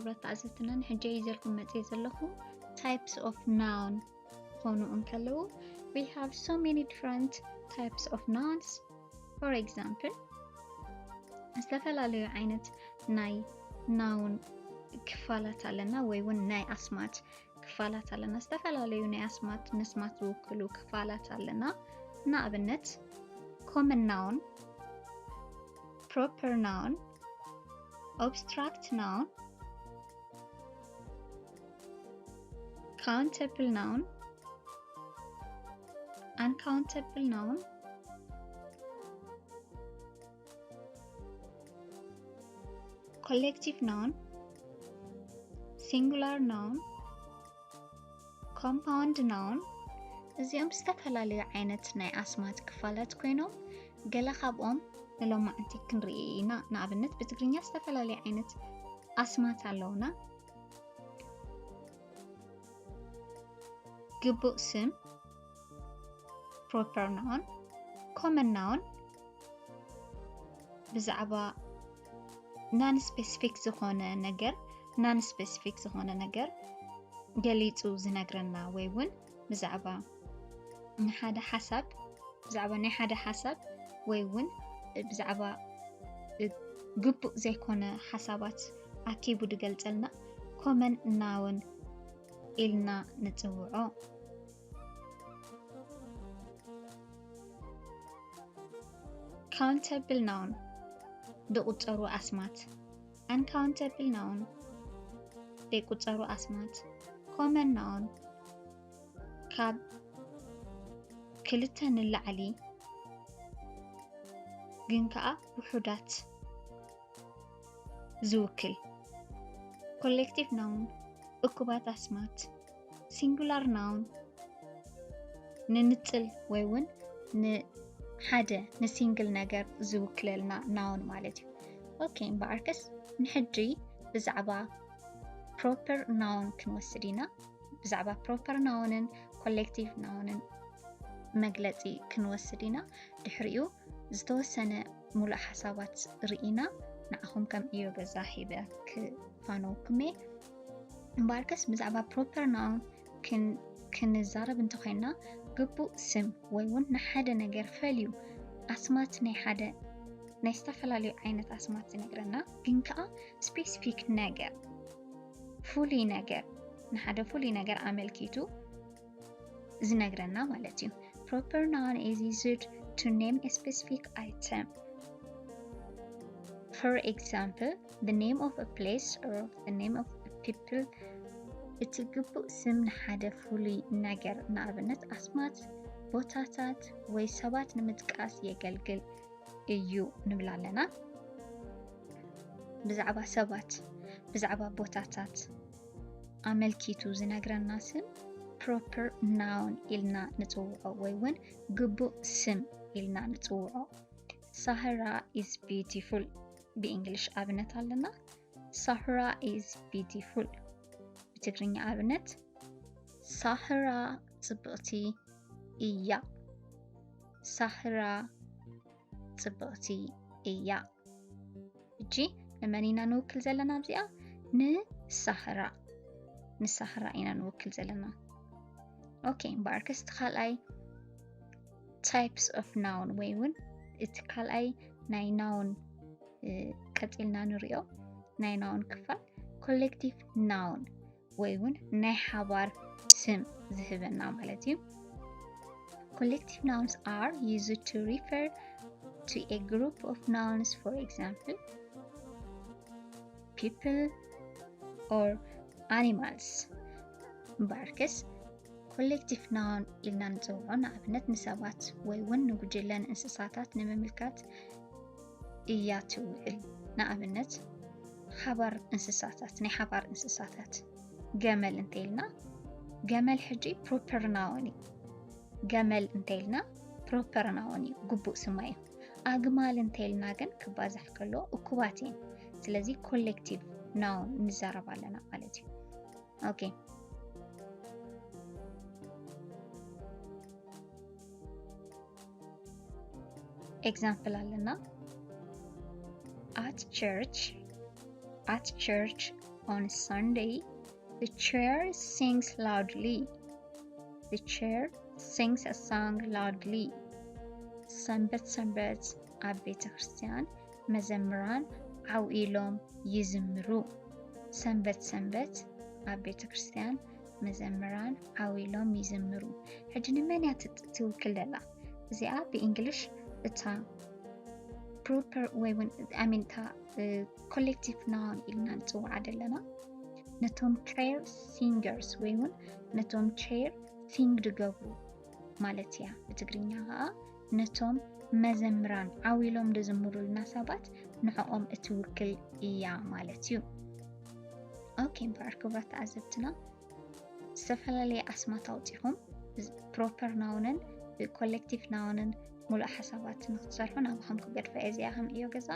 ክቡራት ተዓዘብትና፣ ንሕጂ ይዘልኩም መፅየ ዘለኹ types of noun ክኾኑ እንከለዉ፣ we have so many different types of nouns. For example፣ ዝተፈላለዩ ዓይነት ናይ noun ክፋላት ኣለና፣ ወይ እውን ናይ ኣስማት ክፋላት ኣለና። ዝተፈላለዩ ናይ ኣስማት፣ ንስማት ዝውክሉ ክፋላት ኣለና። ንኣብነት፣ common noun፣ proper noun፣ abstract noun፣ countable noun፣ uncountable noun፣ collective noun፣ singular noun፣ compound noun። እዚኦም ዝተፈላለዩ ዓይነት ናይ ኣስማት ክፋላት ኮይኖም፣ ገለ ካብኦም ንሎማዓንቲ ክንርኢ ኢና። ንኣብነት፣ ብትግርኛ ዝተፈላለዩ ዓይነት ኣስማት ኣለውና። ግቡእ ስም፣ proper noun፣ common noun፣ ብዛዕባ non specific ዝኾነ ነገር፣ non specific ዝኾነ ነገር ገሊጹ ዝነግረና፣ ወይ እውን ብዛዕባ ንሓደ ሓሳብ፣ ብዛዕባ ናይ ሓደ ሓሳብ፣ ወይ እውን ብዛዕባ ግቡእ ዘይኮነ ሓሳባት ኣኪቡ ዝገልጸልና common noun ኢልና ንጽውዖ። Countable noun፣ ዝቑጸሩ ኣስማት። Uncountable noun፣ ዘይቁጸሩ ኣስማት። Common noun፣ ካብ ክልተ ንላዕሊ ግን ከኣ ውሑዳት ዝውክል። Collective noun፣ እኩባት ኣስማት። Singular noun፣ ንንጽል ወይ እውን ንሓደ፣ ንሲንግል ነገር ዝውክለልና noun ማለት እዩ። ኦኬ፣ እምበኣርከስ ንሕጂ ብዛዕባ proper noun ክንወስድ ኢና። ብዛዕባ proper noun ን collective noun ን መግለጺ ክንወስድ ኢና። ድሕሪኡ ዝተወሰነ ሙሉእ ሓሳባት ርኢና፣ ንዓኹም ከም ዕዮ ገዛ ሂበ ክፋነወኩም እየ። እምበኣርከስ ብዛዕባ proper noun ክን-፣ ክንዛረብ እንተኾይንና፣ ግቡእ ስም ወይ እውን ንሓደ ነገር ፈልዩ ኣስማት ናይ ሓደ፣ ናይ ዝተፈላለዩ ዓይነት ኣስማት ዝነግረና፣ ግን ከኣ ስፔሲፊክ ነገር፣ ፍሉይ ነገር፣ ንሓደ ፍሉይ ነገር ኣመልኪቱ ዝነግረና ማለት እዩ። Proper noun is used to name a specific item. For example, the name of a place or the name of a people. እቲ ግቡእ ስም ንሓደ ፍሉይ ነገር፣ ንኣብነት ኣስማት፣ ቦታታት ወይ ሰባት ንምጥቃስ የገልግል እዩ ንብል ኣለና። ብዛዕባ ሰባት፣ ብዛዕባ ቦታታት ኣመልኪቱ ዝነግረና ስም proper noun ኢልና ንጽውዖ፣ ወይ እውን ግቡእ ስም ኢልና ንጽውዖ። Sahara is beautiful፣ ብእንግሊሽ ኣብነት ኣለና። Sahara is beautiful። ብትግርኛ ኣብነት፣ ሳህራ ጽብቕቲ እያ። ሳህራ ጽብቕቲ እያ። ሕጂ ንመን ኢና ንውክል ዘለና ኣብዚኣ? ንሳህራ። ንሳህራ ኢና ንውክል ዘለና። ኦኬ፣ እምበኣርከስ እቲ ካልኣይ types of noun ወይ እውን እቲ ካልኣይ ናይ noun፣ እ፣ ቀጺልና ንሪኦ ናይ noun ክፋል collective noun ወይ እውን ናይ ሓባር ስም ዝህበና ማለት እዩ። Collective nouns are used to refer to a group of nouns, for example, people or animals። እምበኣርከስ collective noun ኢልና ንጽውዖ ንኣብነት ንሰባት ወይ እውን ንጉጅለ እንስሳታት ንምምልካት እያ ትውዕል። ንኣብነት ሓባር እንስሳታት፣ ናይ ሓባር እንስሳታት ገመል እንተኢልና፣ ገመል ሕጂ proper noun እዩ። ገመል እንተኢልና proper noun እዩ፣ ግቡእ ስማ እዩ። ኣግማል እንተኢልና ግን ክባዛሕ ከሎ እኩባት እየን። ስለዚ collective noun ንዛረብ ኣለና ማለት እዩ። ኦኬ። Example ኣለና። At church, at church On Sunday, the choir sings loudly. The choir sings a song loudly. ሰንበት ሰንበት ኣብ ቤተ ክርስቲያን መዘምራን ዓው ኢሎም ይዝምሩ። ሰንበት ሰንበት ኣብ ቤተ ክርስቲያን መዘምራን ዓው ኢሎም ይዝምሩ። ሕጂ ንመን እያ ትውክል ዘላ? እዚኣ ብእንግሊሽ እታ proper ወይ እውን ኣሚን እታ collective noun ኢልና ንፅውዓ ዘለና ነቶም choir singers ወይ እውን ነቶም choir sing ዝገብሩ ማለት እያ። ብትግርኛ ከዓ ነቶም መዘምራን ዓው ኢሎም ዝዝምሩልና ሰባት ንዕኦም እትውክል እያ ማለት እዩ። ኦኬ፣ እምበኣር ክቡራት ተዓዘብትና ዝተፈላለየ ኣስማት ኣውፂኹም proper noun ን collective noun ን ሙሉእ ሓሳባት ንክትሰርሑ ናባኹም ክገድፋ እየ። እዚኣ ከም ዕዮ ገዛ